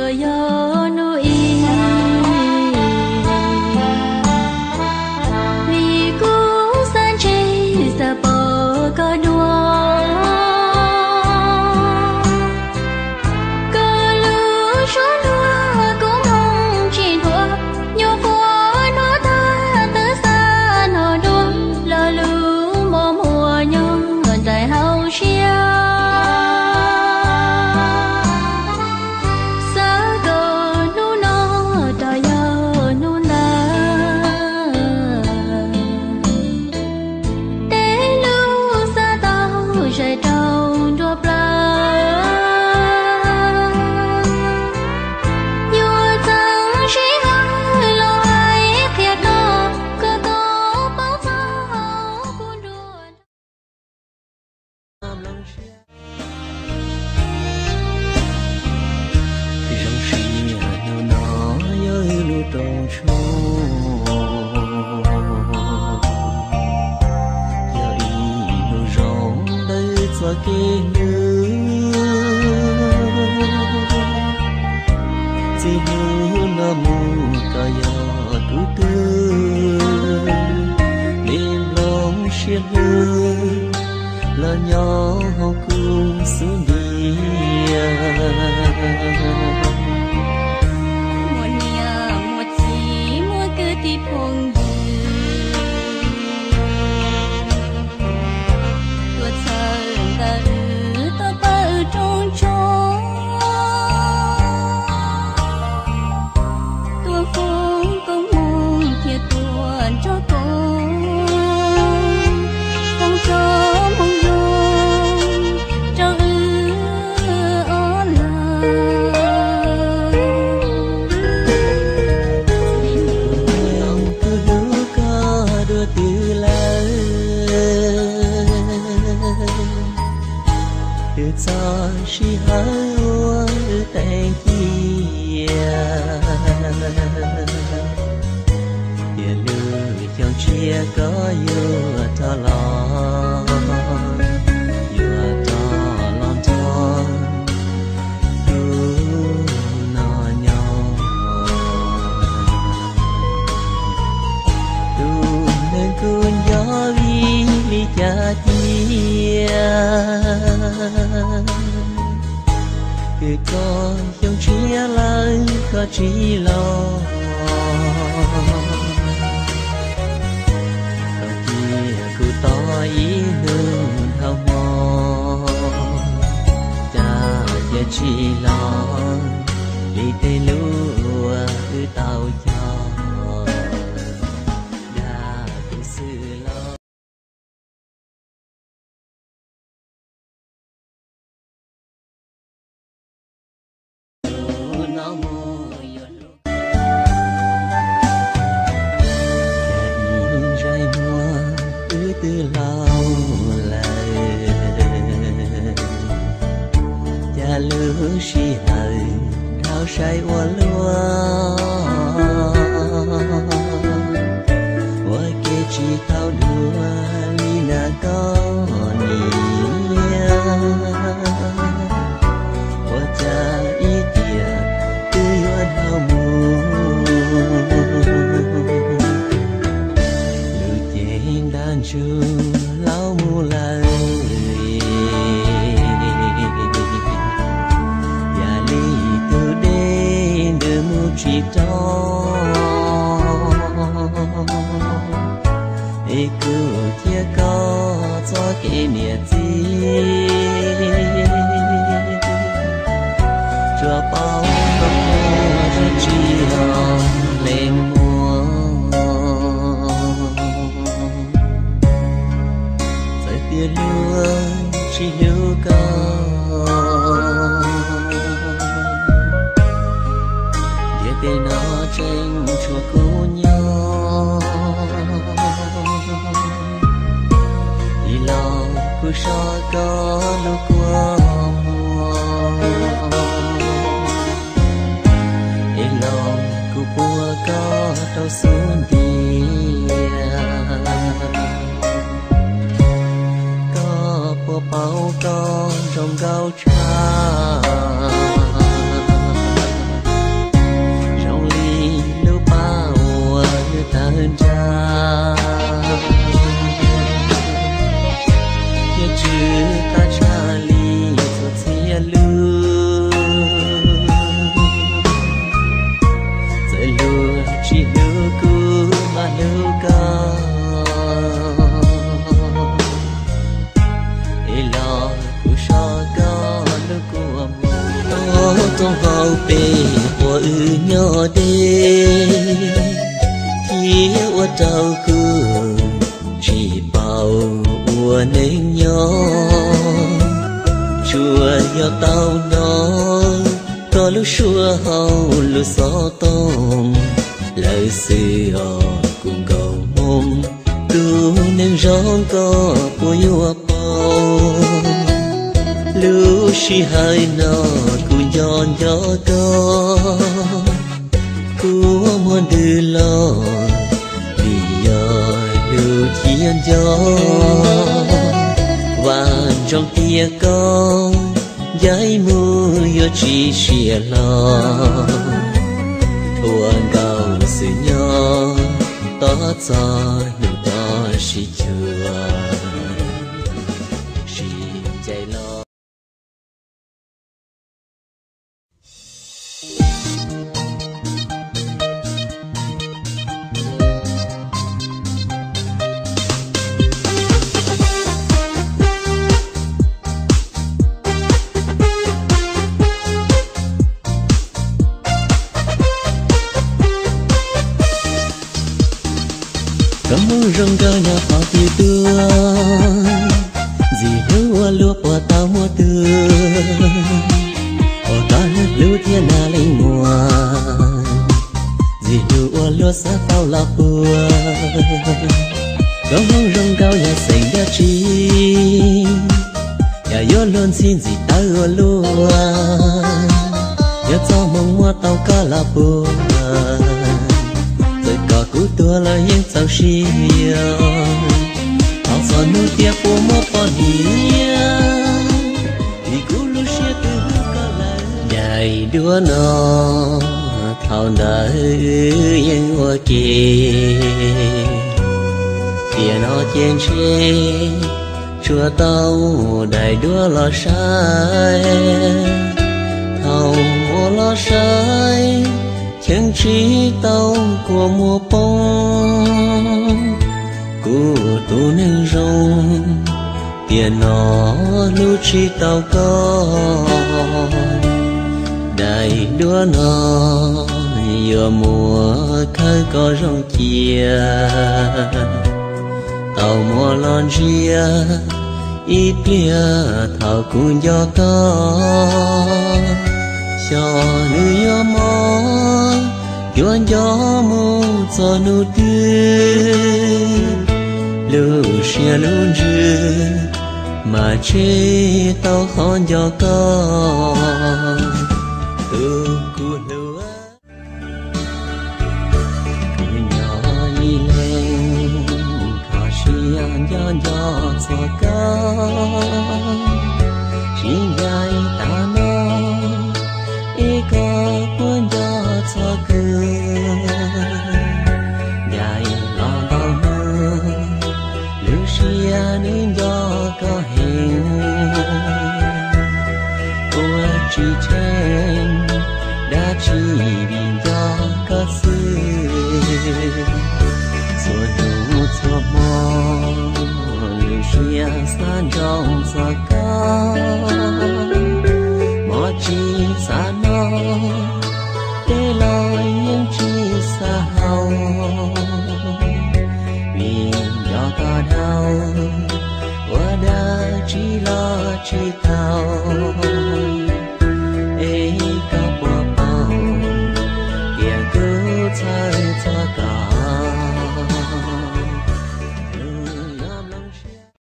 Yog hnub ib, vim kuv xav ntsib xav pom koj dua, koj lub suab hlua kuv mloog tsis dhuav, nyuam qhuav hnov tag twb xav hnov dua, lo lus mos muag nyob nraim hauv siab. Xav kom hnub no rov yog hnub ntawd, tej lus xav tau zais rau nruab plawv. Yuav txeeb sij hawm los hais qhia koj, kom koj paub txog kuv nruab. Zoo siab hnub no yog wb lub rooj tshoob, yog ib hnub zoo ntawm wb txoj kev hlub. Txij hnub no mus koj yog kuv twg, me nplooj siab hlub los nyob hauv kuv xub ntiag. Muaj niam muaj txiv muaj kwv tij phooj ywg, tuaj txhawb ntawm wb tau pawg rooj tshoob, tuaj foob koob hmoov thiab tuaj nrog koob, foom txoj hmoo zoo rau wb ob leeg. Kuv hlub koj dua twg lawm, twb txog sij hawm uas wb teem cia, tiam lub xyoo tshiab koj yuav rov los, yuav rov los nrog kuv no nyob. Tus neeg kuv nco vim li cas cia, twb txog xyoo tshiab lawm koj tsis los, koj cia kuv tos ib hnub dhau hmo, cas cia tsis los li tej lub uas wb tau cog, dag kuv xwb los. Cas ib ntsais muag wb twb laus lawm, cas lub sij hawm dhau sai ua luaj, ua ke tsis tau dua li na koj niam. Ua cas ib tiam twb yuav dhau mus, lub cev ntab ntsug laus mus lawm, yam li tus dej ntws mus tsis rov. Es kuv thiab koj txoj kev niam txiv, tsuas paub txoj kev tsis yog leej muam. Txawm tias luag tsis hlub koj, ntiaj teb no tseem tshuav kuv nyob. Ib los kuv soj koj lub kua muag, ib los kuv puag koj rau xub ntiag. Koj puas paub koj zoo nkauj tshaj tag nrho, thiab tswj tag tshaj li txhua txhia lub. Txawm luag tsis hlub kuv mas hlub koj, es los kuv soj koj lub kua muag. Tau rooj hauv pes quas wb nyob deb, thiab ua rau kuv tsis paub ua neej nyob. Tsuas yog tau hnov koj lub suab hauv lub xov tooj, lawv xwb os kuv nkauj hmoob, tus neeg zoo koj puas yuav paub. Lub sij hawm no kuv nco nco koj, kua muag ntws los vim yog lub thiab nco. Vam ntsoov tias koj ncaim mus yuav tsis siab hlo, ua nkauj xwm nyob tos txog hnub toj sib cuag sib ncaim los. Koj hmoob zoo nkauj nyob qhov twg tuaj, ntxim hlub ua luaj puas tau muaj twg, ua koj hlub thiab nag leej muag, ntxim hlub ua luaj xav tau los puag. Koj hmoob zoo nkauj yog xeem dab tsi, yog yuav luag ntxhi ntxim tawv ua luaj, yog txoj hmoo muab tau koj los puag. Txawm kom kuv tuag los yeej txaus siab, thov txog hnub tias puas muaj poj niam, vim kuv lub siab twb hlub koj lawm. Daim duab no thaum ntawd wb yeej ua ke, tiam no ces ntshe tsuas tau daim duab los saib. Thaum muaj los saib, cheem tsis tau kua muag poob. Kuv tus neeg zoo, tiam no hlub tsis tau koj. Daim duab no yuav muab khawb koj zoo cia. Tau muab los ntsia ib pliag thaum kuv nco koj, xyov nws yuav mob, yuav nco mus txog hnub twg. Lub siab lub ntsws mas tseg tau qhov nco koj, tus kuv hlub. Kuv nyob ib leeg kho siab nco nco txog koj, tsis ncaim tas no es koj puas nco txog kuv. Ncaim los ntau hnub, lub siab nws nco koj heev, ua tsis tsheej dab tsi vim nco koj xwb. Txhua hnub txhua hmo lub siab xav nco txog koj, hmo tsis xav noj, tej los yeej tsis xav haus, vim nco koj dhau, ua dab tsi los tsis tau.